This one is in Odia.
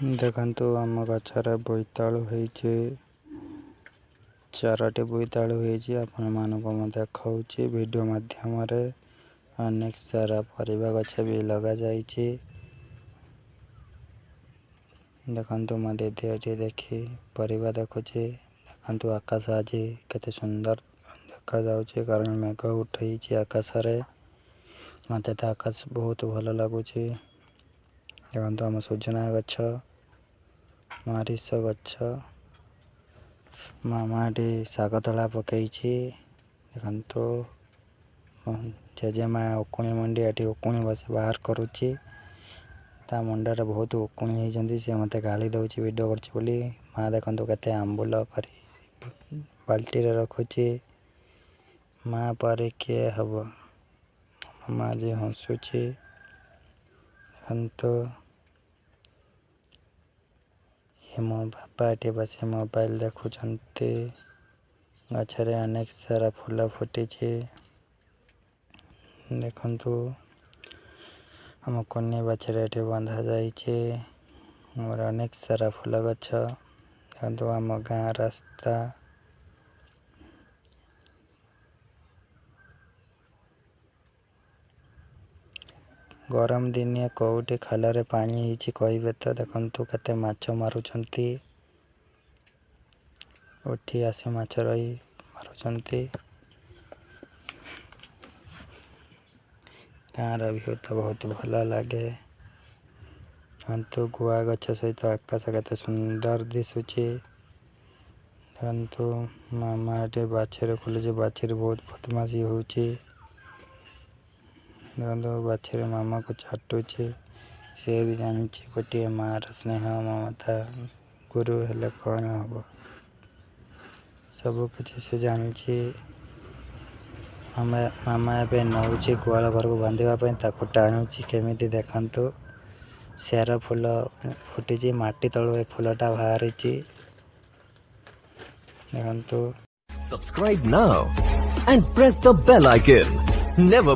ଦେଖନ୍ତୁ, ଆମ ଗଛରେ ବୋଇତାଳୁ ହେଇଛି। ଚାରୋଟି ବୋଇତାଳୁ ହେଇଛି। ଆପଣମାନଙ୍କୁ ମୁଁ ଦେଖାଉଛି ଭିଡ଼ିଓ ମାଧ୍ୟମରେ। ଅନେକ ସାରା ପରିବା ଗଛ ବି ଲଗାଯାଇଛି। ଦେଖନ୍ତୁ, ମୋ ଦିଦି ଏଠି ଦେଖି ପରିବା ଦେଖୁଛି। ଦେଖନ୍ତୁ, ଆକାଶ ଆଜି କେତେ ସୁନ୍ଦର ଦେଖାଯାଉଛି, କାରଣ ମେଘ ଉଠେଇଛି ଆକାଶରେ। ମୋତେ ତ ଆକାଶ ବହୁତ ଭଲ ଲାଗୁଛି। ଦେଖନ୍ତୁ, ଆମ ସୁଜନା ଗଛ, ମାରିଷ ଗଛ। ମାମା ଏଠି ଶାଗ ତଳା ପକେଇଛି। ଦେଖନ୍ତୁ, ଜେଜେମା ଉକୁଣି ମଣ୍ଡି ଏଠି ଉକୁଣି ବସି ବାହାର କରୁଛି। ତା ମୁଣ୍ଡରେ ବହୁତ ଉକୁଣି ହେଇଛନ୍ତି। ସେ ମୋତେ ଗାଳି ଦେଉଛି ଭିଡ଼ିଓ କରୁଛି ବୋଲି। ମା ଦେଖନ୍ତୁ, କେତେ ଆମ୍ବୁଲ କରି ବାଲ୍ଟିରେ ରଖୁଛି। ମା ପରି କିଏ ହବ? ମାମା ଆଜି ହସୁଛି। ଦେଖନ୍ତୁ, ଇଏ ମୋ ବାପା ଏଠି ବସି ମୋବାଇଲ ଦେଖୁଛନ୍ତି। ଗଛରେ ଅନେକ ସାରା ଫୁଲ ଫୁଟିଛି। ଦେଖନ୍ତୁ, ଆମ କୁନି ବାଛୁରୀ ଏଠି ବନ୍ଧା ଯାଇଛି। ଆମର ଅନେକ ସାରା ଫୁଲ ଗଛ। ଦେଖନ୍ତୁ, ଆମ ଗାଁ ରାସ୍ତା। ଗରମ ଦିନିଆ କୋଉଠି ଖାଲରେ ପାଣି ହେଇଛି, କହିବେ ତ? ଦେଖନ୍ତୁ, କେତେ ମାଛ ମାରୁଛନ୍ତି। ଉଠି ଆସି ମାଛ ରହି ମାରୁଛନ୍ତି। ଗାଁର ଭିଉ ତ ବହୁତ ଭଲ ଲାଗେ। ଦେଖନ୍ତୁ, ଗୁଆ ଗଛ ସହିତ ଆକାଶ କେତେ ସୁନ୍ଦର ଦିଶୁଛି। ଦେଖନ୍ତୁ, ମାମା ଏଠି ବାଛୁରୀ ଖୋଲୁଛି। ବାଛୁରୀ ବହୁତ ବଦମାସି ହଉଛି। ଦେଖନ୍ତୁ, ବାଛୁରୀ ମାମାକୁ ଚାଟୁଛି। ସେ ବି ଜାଣିଛି ଗୋଟିଏ ମାର ସ୍ନେହ ମମତା ଗୁରୁ ହେଲେ କଣ ହବ। ସବୁ କିଛି ସେ ଜାଣିଛି। ମାମା ଏବେ ନଉଛି ଗୁହାଳ ଘରକୁ ବାନ୍ଧିବା ପାଇଁ। ତାକୁ ଟାଣୁଛି କେମିତି ଦେଖନ୍ତୁ। ସେର ଫୁଲ ଫୁଟିଛି। ମାଟି ତଳୁ ଏ ଫୁଲଟା ବାହାରିଛି। ଦେଖନ୍ତୁ। Subscribe now and press the bell icon. Never